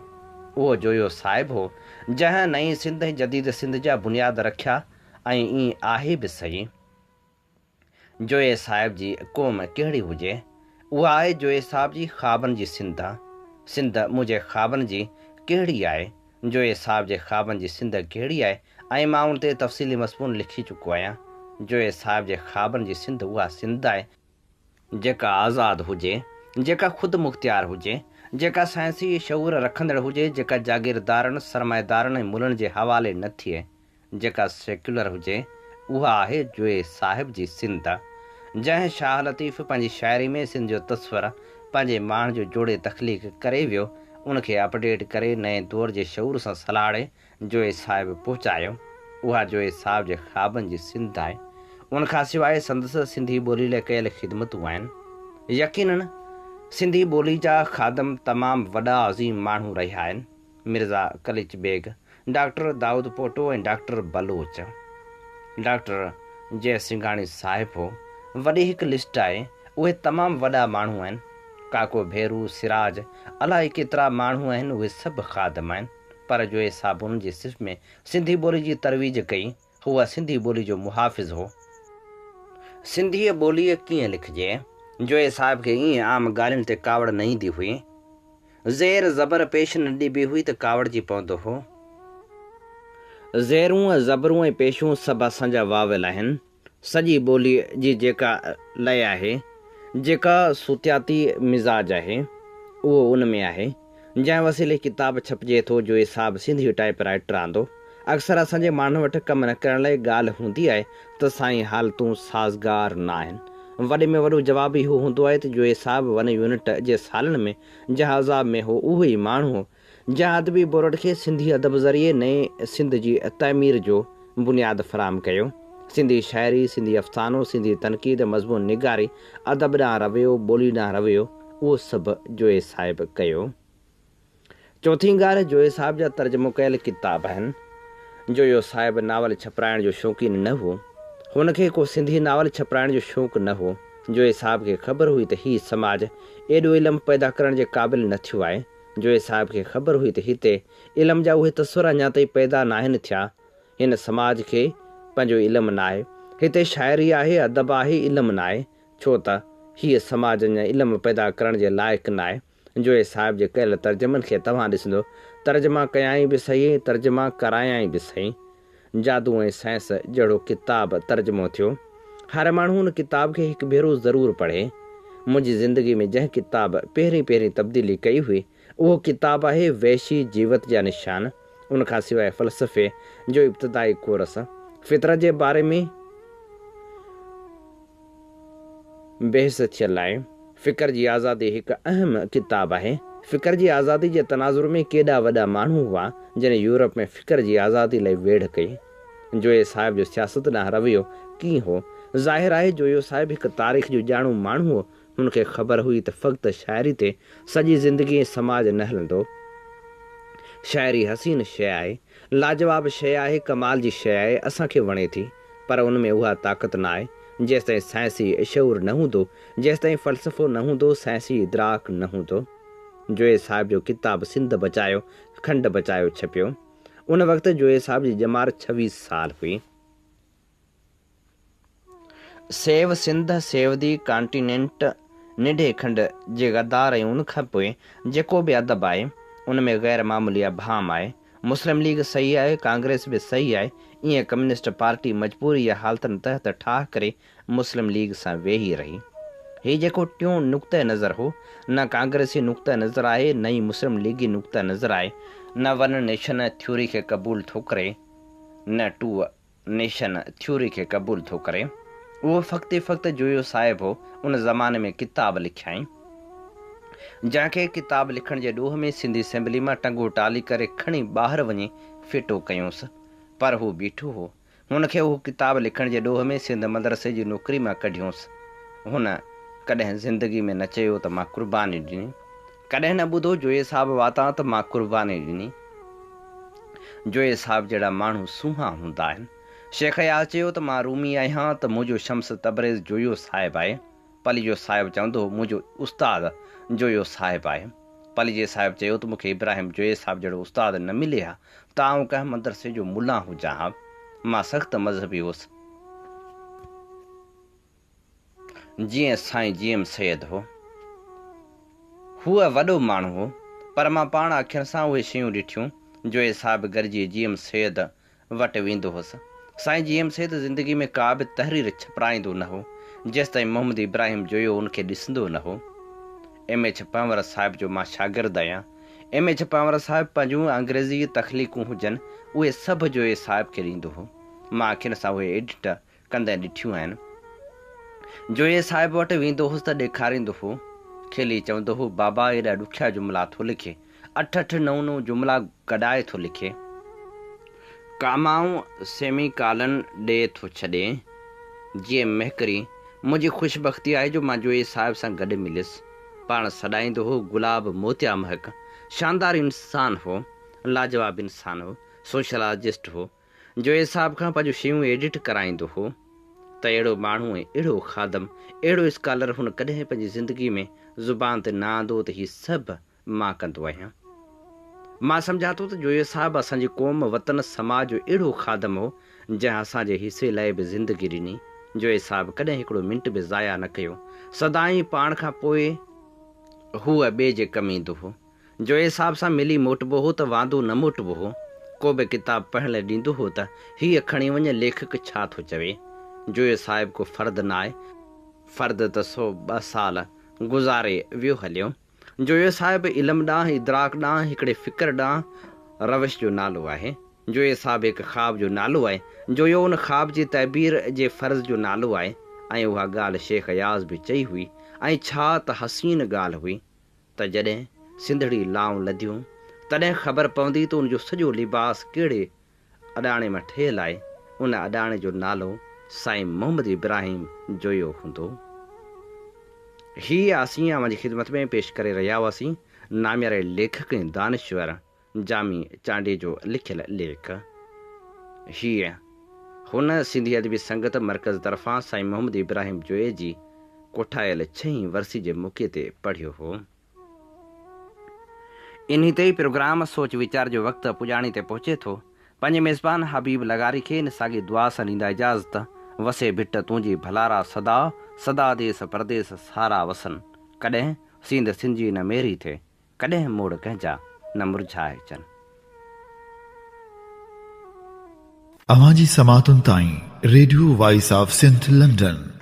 اهو جويو صاحب هو، جنهن نئين سنڌ ۽ جديد سنڌ جا بنياد رکيا ۽ ائين آهي به سهي. جويي صاحب جي قوم ڪهڙي هجي؟ اها آهي جويي صاحب جي خوابن جي سنڌ. سنڌ منهنجي خوابن جي ڪهڙي آهي؟ جويي صاحب جي خوابن جي سنڌ ڪهڙي آهي ۽ مان ان تي تفصيلي مضمون لکي چڪو آهيان. جويي صاحب جي خوابن جي سنڌ اها سنڌ آهي، جيڪا آزاد هجي، جيڪا خود مختيار هجي، جيڪا سائنسي شعور رکندڙ هجي، جيڪا جاگيردارن، سرمائيدارن ۽ ملن جي حوالي نه ٿئي، جيڪا سيڪيولر هجي، اها آهي جويي صاحب جي سنڌ. جنهن شاهه لطيف پنهنجي شاعري ۾ سنڌ جو تصور پنهنجي ماڻهن جو جوڙي تخليق ڪري ويو، ان کي اپڊيٽ ڪري نئين دور جي شعور سان سلهاڙي جويي صاحب پهچايو، اها جويي صاحب جي خوابن جي سنڌ آهي. ان کان سواء سندس سنڌي ٻولي لاء ڪيل خدمتون آهن. يقينن سنڌي ٻولي جا خادم تمام وڏا عظيم ماڻهو رهيا آهن. Mirza Qalich Beg, doctor Daud Poto ۽ doctor Baloch. Doctor Jai Singhani صاحب هو. وڏي هڪ لسٽ آهي. اهي تمام وڏا ماڻهو آهن. ڪاڪو ڀيرو، سراج، الائي ڪيترا ماڻهو آهن اهي سڀ خادم آهن. پر جوئي صاحب انهن جي صف ۾ سنڌي ٻولي جي ترويج ڪئي. هو سنڌي ٻولي جو محافظ هو. سنڌيء ٻوليء ڪيئن لکجي؟ جويي صاحب کي ائين عام ڳالهين تي ڪاوڙ نه ايندي هئي. زير زبر پيش نه ڏبي هئي ته ڪاوڙجي پوندو هو. زيرون، زبرون ۽ پيشون سڀ اسان جا واول آهن. سڄي ٻوليء جي جيڪا لئه آهي، جيڪا صوتياتي مزاج آهي، اهو ان ۾ آهي. جنهن وسيلي ڪتاب ڇپجي ٿو، جويي صاحب سنڌي ٽائيپ رائيٽر آندو. اڪثر اسان جي ماڻهن وٽ ڪم نه ڪرڻ لاء ڳالهه هوندي آهي ته سائين حالتون سازگار نه آهن. وڏي ۾ وڏو جواب اهو هوندو آهي ته جويي صاحب ون يونٽ جي سالن ۾ جنهن عذاب ۾ هو اهو ئي ماڻهو هو جنهن ادبي بورڊ کي سنڌي ادب ذريعي نئين سنڌ جي تعمير جو بنياد فراهم ڪيو. سنڌي شاعري، سنڌي افسانو، سنڌي تنقيد، مضمون نگاري، ادب ڏانهن رويو، ٻولي ڏانهن رويو اهو سڀ جويي صاحب ڪيو. چوٿين ڳالهه جويي صاحب جا ترجمو ڪيل ڪتاب آهن. جويو صاحب ناول ڇپرائڻ جو شوقين نه هو. هن کي ڪو سنڌي ناول ڇپرائڻ جو شوق نه هو. جويي صاحب کي خبر هئي ته هي سماج ايڏو علم پيدا ڪرڻ جي قابل نه ٿيو آهي. جويي صاحب کي خبر هئي ته هتي علم جا اهي تصور اڃا تائين پيدا ناهن ٿيا. هن سماج کي پنهنجو علم ناهي. هتي شاعري آهي، ادب آهي، علم ناهي. ڇو ته هيء سماج اڃا علم پيدا ڪرڻ جي لائق ناهي. جويي صاحب جي ڪيل ترجمن کي توهان ڏسندو، ترجما ڪيائين به سهي ۽ ترجما ڪرايائين به سهي. جادو ۽ سائنس جهڙو ڪتاب ترجمو ٿيو. هر ماڻهو ان ڪتاب کي هڪ ڀيرو ضرور پڙهي. منهنجي زندگي ۾ جنهن ڪتاب پهرين پهرين تبديلي ڪئي هئي، اهو ڪتاب آهي وحشي جيوت جا نشان، ان کان سواء فلسفي جو ابتدائي ڪورس، فطرت جي باري ۾ بحث ٿيل آهي. فڪر جي آزادي هڪ اهم ڪتاب آهي. فڪر جي آزادي جي تناظر ۾ ڪيڏا وڏا ماڻهو هئا، جن يورپ ۾ فڪر جي آزادي لاء ويڙهه ڪئي. جويي صاحب جو سياست ڏانهن رويو ڪيئن هو؟ ظاهر آهي جويو صاحب هڪ تاريخ جو ڄاڻو ماڻهو هو. هن کي خبر هئي ته فقط شاعري تي سڄي زندگي ۽ سماج نه هلندو. شاعري حسين شيء آهي، لاجواب شيء آهي، ڪمال جي شيء آهي، اسان کي وڻي ٿي، پر ان ۾ اها طاقت نه آهي، جيستائين سائنسي شعور نه هوندو، جيستائين فلسفو نه هوندو، سائنسي ادراڪ نه هوندو. جويي صاحب جو ڪتاب سنڌ بچايو، کنڊ بچايو ڇپيو. ان وقت جويي صاحب جي ڄمار 26 سال هئي. Save Sindh, save the continent, ننڍي کنڊ جي غدار ۽ ان کان پوء جيڪو به ادب آهي، ان ۾ غير معمولي ابهام آهي. مسلم ليگ صحيح آهي، ڪانگريس به صحيح آهي، ايئن ڪميونسٽ پارٽي مجبوري يا حالتن تحت ٺاهه ڪري مسلم ليگ سان ويهي رهي. هي جيڪو ٽيون نقطه نظر هو، نه ڪانگريسي نقطه نظر آهي، نه ئي مسلم ليگي نقطه نظر آهي، نه ون نيشن ٿيوري کي قبول ٿو ڪري، نه ٽو نيشن ٿيوري کي قبول ٿو ڪري. اهو فقط ئي فقط جويو صاحب هو، ان زماني ۾ ڪتاب لکيائين. جنهن کي ڪتاب لکڻ جي ڏوهه ۾ سنڌ اسيمبلي مان ٽنگو ٽالي ڪري کڻي ٻاهر وڃي ڦٽو ڪيونس. پر هو بيٺو هو. هن کي اهو ڪتاب لکڻ جي ڏوهه ۾ سنڌ مدرسي جي نوڪري مان ڪڍيونس. هن ڪڏهن زندگي ۾ نه چيو ته مان قرباني ڏني. ڪڏهن نه ٻڌو جويي صاحب واتان ته مان قرباني ڏني. جويي صاحب جهڙا ماڻهو سونهان هوندا آهن. شيخ اياز چيو ته مان رومي آهيان ته منهنجو شمس تبريز جويو صاحب آهي. پليجو صاحب چوندو هو منهنجو استاد جويو صاحب آهي. پليجي صاحب چيو ته مون کي ابراهيم جويي صاحب جهڙو استاد نه ملي ها ته آئون ڪنهن مدرسي جو ملان هجان ها. مان سخت مذهبي هوس. جيئن سائين جي ايم سيد هو. هو وڏو ماڻهو هو، پر مان پاڻ اکين سان اهي شيون ڏٺيون، جويي صاحب گڏجي جي ايم سيد وٽ ويندو هوس. سائين جي ايم سيد زندگي ۾ ڪا به تحرير ڇپرائيندو نه هو، جيستائين محمد ابراهيم جويو ان کي ڏسندو نه هو. ايم ايڇ پنهور صاحب جو مان شاگرد آهيان. ايم ايڇ پنهور صاحب پنهنجون انگريزي تخليقون هجن، اهي سڀ جويي صاحب کي ڏيندو هو. مان اکين سان اهي ايڊٽ ڪندي ڏٺيون آهن. جويي صاحب وٽ ويندو هوس ته ڏيکاريندو هو. کلي چوندو هو، بابا ايڏا ڏکيا جملا ٿو لکي. اٺ اٺ نو نو جملا گڏائي ٿو لکي. ڪامائون سيمي ڪالن ڏي ٿو ڇڏي. جيئن مهڪري، منهنجي خوش بختي آهي جو مان جويي صاحب سان گڏ مليس. پاڻ سڏائيندو هو گلاب موتيا مهڪ. شاندار انسان هو. لاجواب انسان هو. سوشلاجسٽ هو. جويي صاحب کان پنهنجون شيون ايڊٽ ڪرائيندو هو ته اهڙو ماڻهو ۽ اهڙو خادم، اهڙو اسڪالر هن ڪڏهن پنهنجي زندگي ۾ زبان تي نه آندو ته هي سڀ مان ڪندو آهيان. مان سمجهان ٿو ته جويو صاحب اسان جي قوم، وطن، سماج جو اهڙو خادم هو، جنهن اسان جي حصي لاء به زندگي ڏني. جويي صاحب ڪڏهن هڪڙو منٽ به ضايع نه ڪيو. سدائين پاڻ کان پوء هو ٻئي جي ڪم ايندو هو. جويي صاحب سان ملي موٽبو هو ته واندو نه موٽبو هو. ڪو به ڪتاب پڙهڻ لاء ڏيندو هو ته هيء کڻي وڃ ليکڪ ڇا ٿو چوي. جويو صاحب ڪو فرد نه آهي. فرد ته 102 سال گذاري ويو هليو. جويو صاحب علم ڏانهن، ادراڪ ڏانهن، هڪڙي فڪر ڏانهن روش جو نالو آهي. جويي صاحب هڪ خواب جو نالو آهي. جويو ان خواب جي تعبير جي فرض جو نالو آهي ۽ اها ڳالهه شيخ اياز به چئي هئي ۽ ڇا ته حسين ڳالهه هئي. ته جڏهن سنڌڙي لائون لڌيون، تڏهن خبر پوندي ته ان جو سڄو لباس ڪهڙي اڏاڻي مان ٺهيل آهي، ان اڏاڻي جو نالو سائين محمد ابراهيم جويو هوندو. هي اسين اوهان جي خدمت ۾ پيش ڪري رهيا هئاسين نامياري ليکڪ ۽ دانشور جامي چانڊيي جو لکيل ليک. هيء هن سنڌي ادبي سنگت مرڪز طرفان سائين محمد ابراهيم جويي جي ڪوٺايل ڇهين ورسي جي موقعي تي پڙهيو هو. انهي تي ئي پروگرام سوچ ويچار جو وقت پڄاڻي تي پهچي ٿو. پنهنجي ميزبان حبيب لغاري کي ان ساڳي دعا سان ڏيندا اجازت، وسي ڀٽ تنهنجي ڀلارا سدا، سدا ديس پرديس سارا وسن، ڪڏهن سينڌ سنجي نه ميري ٿئي، ڪڏهن موڙ ڪنهن جا نه مرجهائجن. اوهان جي سماعتن تائين radio voice of Sindh London.